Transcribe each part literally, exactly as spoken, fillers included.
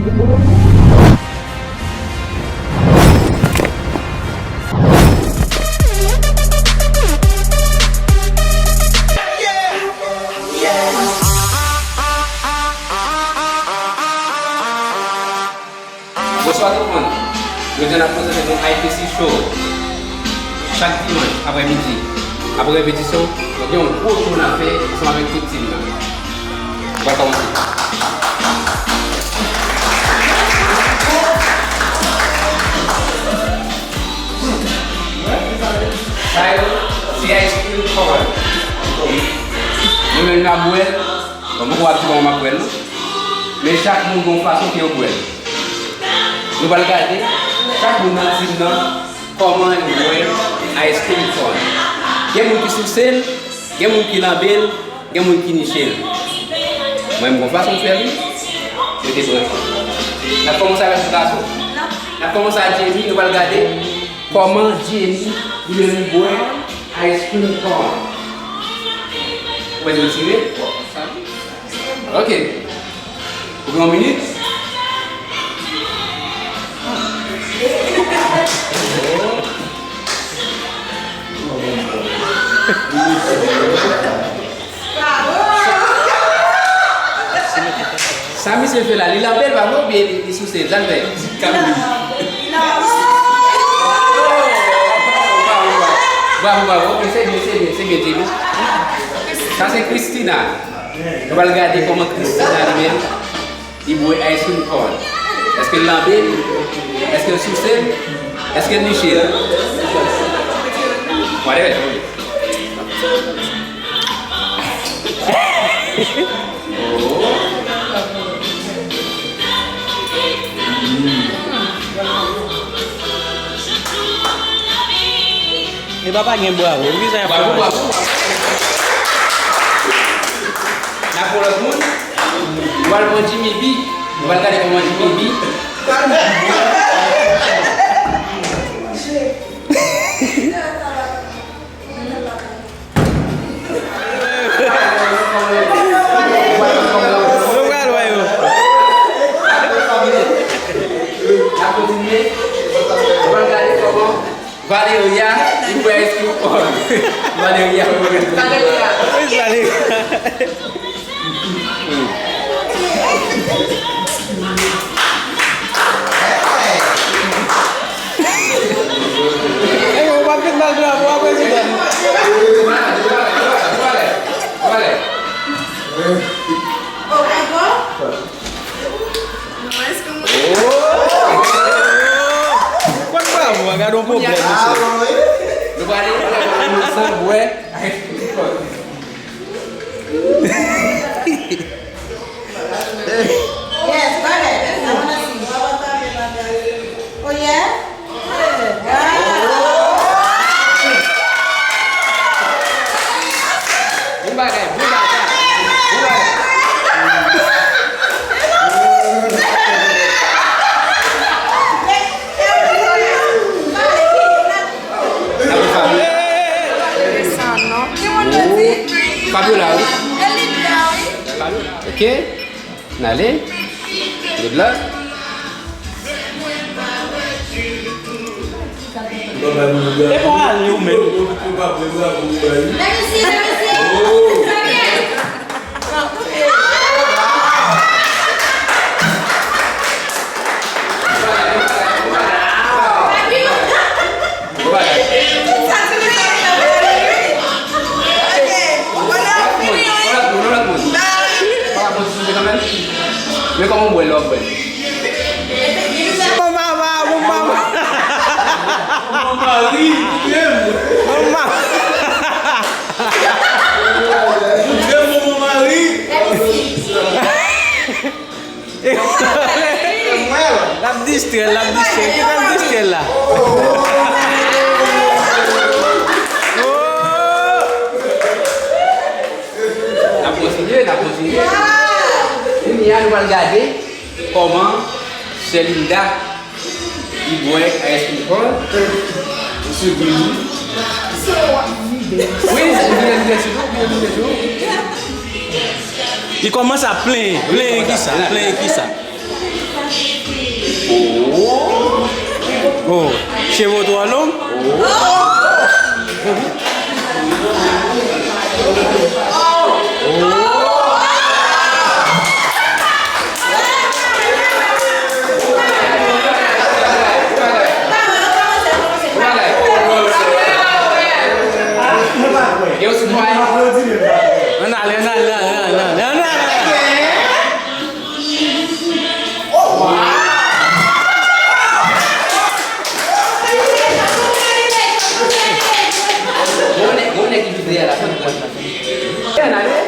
Bonswa tout moun. Jodi a n ap prezante nou I P C Show. Chak dimanch aprè midi, aprè repetition, nou gen yon gwo show n ap fè ansanm avèk tout team nan. Nou pral kòmanse. Sa yo, se ice cream cone. Nou menm n ap bwè l. Bon, m poko ap di kòman m ap bwè l non. Men chak moun gen yon fason ke yo bwè l. Nou pral gade chak moun nan team nan kòman yo bwè ice cream cone. Gen moun ki souse l, gen moun ki lanbe l, gen moun ki niche l. Mwen, m gon fason m fè l wi. Rete branche. N ap kòmanse avèk ti gason. N ap kòmanse ak Jenny, nou pral gade kòman Jenny li menm li bwè ice cream cone. Ou bezwen tire? Ok. Ou gen yon minit? Sa misye fè la, li lanbe l pa vre oubyen li, li souse l? Sa l fè? Bravo, bravo, bravo. Ok, se byen, se byen, se byen, Jenny. Sa se Christina. Nou pral gade kòman Christina li menm li bwè ice cream cone. Èske l lanbe l? Èske l souse l? Èske l niche l? Whatever. E pa pa gen bravo. Ki sa y ap fè? Bravo, bravo, bravo. N ap pran lòt moun. Nou pral pran Jimmy B. Nou pral gade kòman Jimmy B. Nou pral wè yo. N ap kontinye. Nou pral gade kòman Valeria, li bwè ice cream cone. Valeria, Valeria. Wi, Valeria. E bon, w ap vin ba l bravo a, prezidan. Konn bravo a, gade yon pwoblèm, mesye. Nou prale, nou prale ansanm bwè. Yes, bagay. Oh, yeah? Bon bagay, bon bagay. Bon bagay. Fabiola. Fabiola, wi. Fabiola. Ok. N ale. Good luck. E bon, ale ou menm. Men kòman w bwè lè w ap bwè? Bon mama, bon mama. Bon mari, kite m. Bon mama. Kite m, bon mari. L ap distrè l, l ap distrè l. Kite l distrè l la. Oh! N ap kontinye, n ap kontinye. Kounye a, nou pral gade kòman sè Linda li bwè ice cream cone. Wi, li vin vide sou nou, vin vide sou nou. Li kòmanse ap plenyen, plenyen kisa, plenyen kisa. Oh, cheve w twò long. Ann ale, ann ale, ann ale, ann ale, ann ale. Bon nèg, bon nèg ki vide a la fin. Ann ale.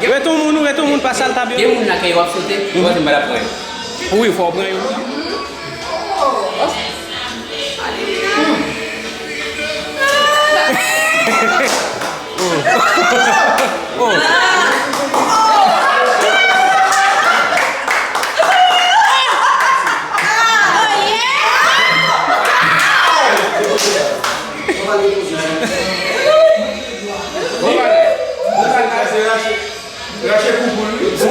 Ret yon moun, ou ret yon moun, pa sal tab yo. Gen moun nan ke yo ap sote, yo panse m pa t ap pran yo. Wi, fò w pran yo. Bon bagay, bon bagay. Rache kou pou li. Bon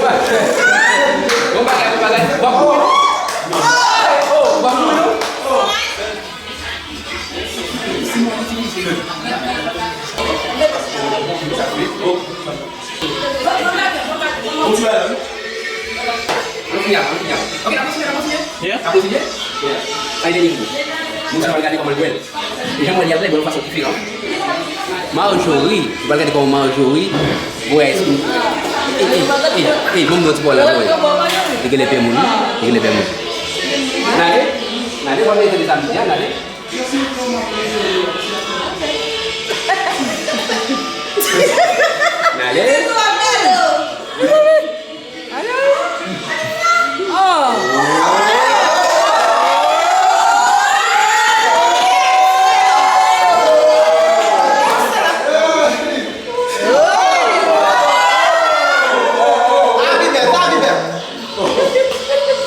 bagay, bon bagay. W ap mouri non? Oh, w ap mouri non? Bon ti bagay, wi. Ann fini a, ann fini a. Ok, n a kontinye, n a kontinye. Yeah. N a kontinye? Yeah. Ay, Denis, bon ti bagay, gade kòman l bwè l. Jan mwen li ap lè, bon, yon fason diferan. Marjorie, ou pral gade kòman Marjorie, wè, e, e, e, e, bon, bon, ti bò la, wè. Li genlè pè moun, wi. Li genlè pè moun. N ale, n ale, w ap mete de samdi a, n ale. N ale. Alo? Oh!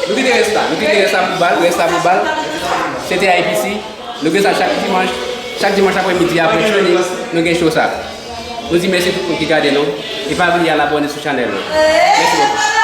Nou kite rès la, nou kite rès la pou bal, rès la pou bal. Se te A P C. Nou gen sa chak dimanch. Chak dimanch aprè midi apre training, nou gen show sa. Nou di mèsi tout moun ki gade nou. E pa bliye al abòne sou chanèl nou. Mèsi bokou.